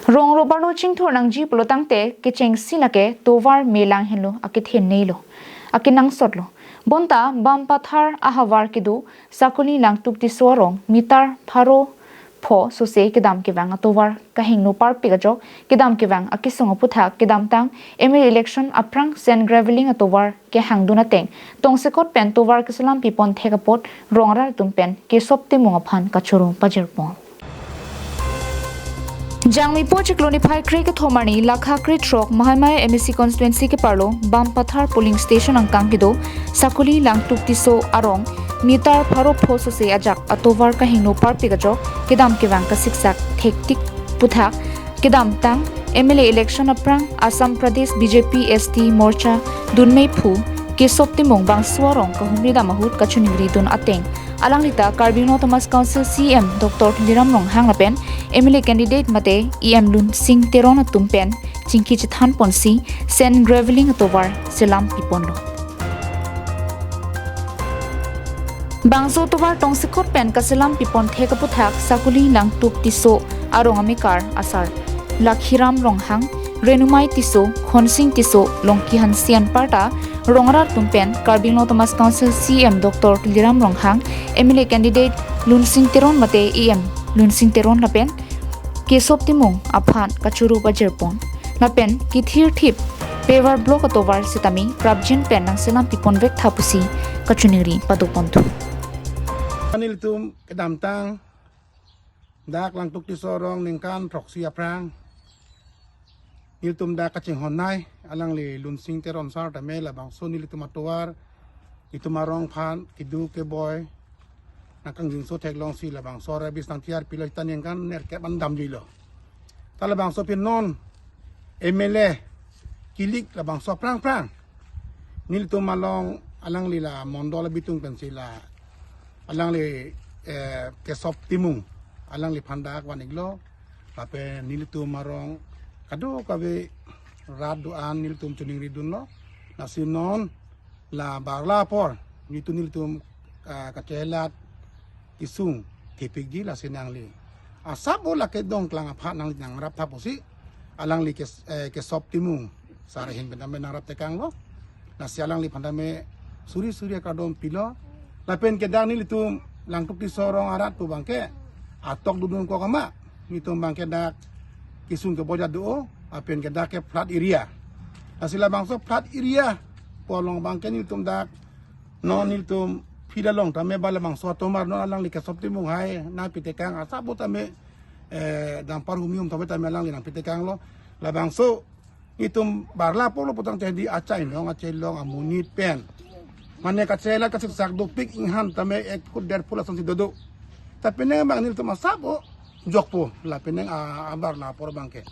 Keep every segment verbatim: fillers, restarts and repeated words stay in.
Rong ro parlo chingthur nangji pulotangte kechengsi lake tovar melang henlo, akethenei lo, akenangsot lo. Bonta Bampathar ahavar kedo Sakuli Langtuk Tisso arong meter pharo pho sose kedam kevang atovar kahingno parpik ajok kedam kevang akesung aputhak kedamtang M L A election aphrang sand graveling atovar kehangdun ateng tongsekot pen tovar keselam pipon thek apot rong arat atum pen Kesop Timung aphan kachoro pajirpon. Jangmipo chiklo niphai kre kethom arni lakha kre throk Mahamaya M A C constituency keparlo Bampathar polling station angkang kedo Sakuli Langtuk Tisso arong meter pharo pho sose ajak atovar kahingno parpik ajok kedam kevang kasiksak thektik puthak kedamtang M L A election aphrang Assam Pradesh B J P S T Morcha dunmei phu Kesop Timung bangso arong kahumri dam ahut kachiningri dun ateng alangli ta Karbi Anglong Autonomous Council C E M Doctor Tuliram Ronghang lapen M L A candidate mate E M Lunsing Teron atum pen chingki chethan ponsi sand graveling atovar selam piponlo. Bangso tovar tongsekot pen kaselam pipon thek aputhak Sakuli Langtuk Tisso arong amekar asar Lakhiram Ronghang, Renumai Tisso, Khonsing Tisso, Longki Hanse anparta rong arat atum pen Karbi Anglong Autonomous Council C E M Doctor Tuliram Ronghang, M L A candidate Lunsing Teron mate E M Lunsing Teron lapen Kesop Timung aphan kachoro pajirpon lapen kethirthip paver block atovar sitame prapjin pen nangselam pipon vek tha pusi kachiningri padoponthu. Nelitum kedamtang dak Langtuk Tisso arong ningkan throksi aphrang nelitum dak kachinghon nei, alangli Lunsing Teron sar tame labangso nelitum atovar, itum arong aphan kedo keboi nangkangjinso theklongsi labangso arabis nangtiar pilo, sita ningkan nerkep an damjuilo. Ta labangso pen non M L A kilik labangso aphrang aphrang nelitum along alangli la mondol abitung pensi la alangli, eh, Kesop Timung alangliphan dak van-iklo lapen nelitum arong kadokave rat do-an nelitum chiningri dunlo. Lasi non la barla apor nelitum nelitum, ah, kachelat kesung kepikji, lasi nangli asap o lake dongklang aphan nang nangrap tha pusi alangli Kes-, eh, Kesop Timung sar ahin pen tame nangrap tekanglo. Lasi alangliphan tame suri suri akardom pilo. Lapen ke dak nelitum Langtuk Tisso arong arat pu abangke atok dodun kok ama, nelitum abangke dak kesung keboi ajat do, lapen ke dak ke flood area. Lasi labangso flood area pu along abangke nelitum dak non nelitum field along tame ba labangso atomar non alangli Kesop Timung hai nangpitekang asap o tame, eh, dampar humihum tame tame alangli nangpitekanglo. Labangso nelitum barla apor lo putangte di achainong achailong amonit pen mane kachelat kasiksak dopik inghan tame ek phut der phut lasonsi dodo. Ta penang abang nelitum asap o jokpo la penang a, abarla apor abangke.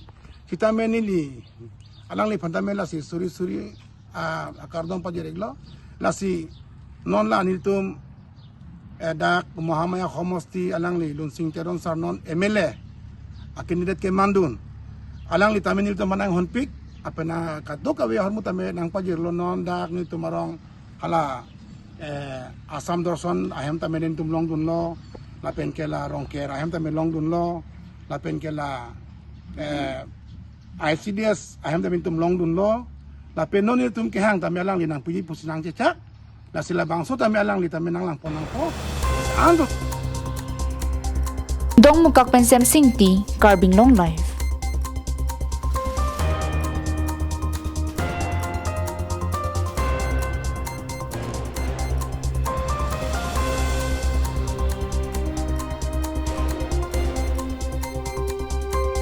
Sitame neli alangliphan tame lasi suri suri, ah, akardom pajir-iklo. Lasi non la nelitum, eh, dak Mahamaya homosti alangli Lunsing Teron sar non M L A a candidate kemandun. Alangli tame nelitum aphan nanghonpik, lapen, ah, kadokave ahormu tame nangpajirlo. Non dak nelitum arong hala, eh, Assam Darshan ahem tame nelitum longdunlo, lapen ke la Rongker ahem tame longdunlo, lapen ke la, eh, I C D S ahem tame nelitum longdunlo, lapen non nelitum kehang tame alangli nangpiji pusi nangchechak, lasi labangso tame alangli tame nanglangpon nangpo. Ando. Dongmukak pen Semsing Ingti, Karbi Anglong Live.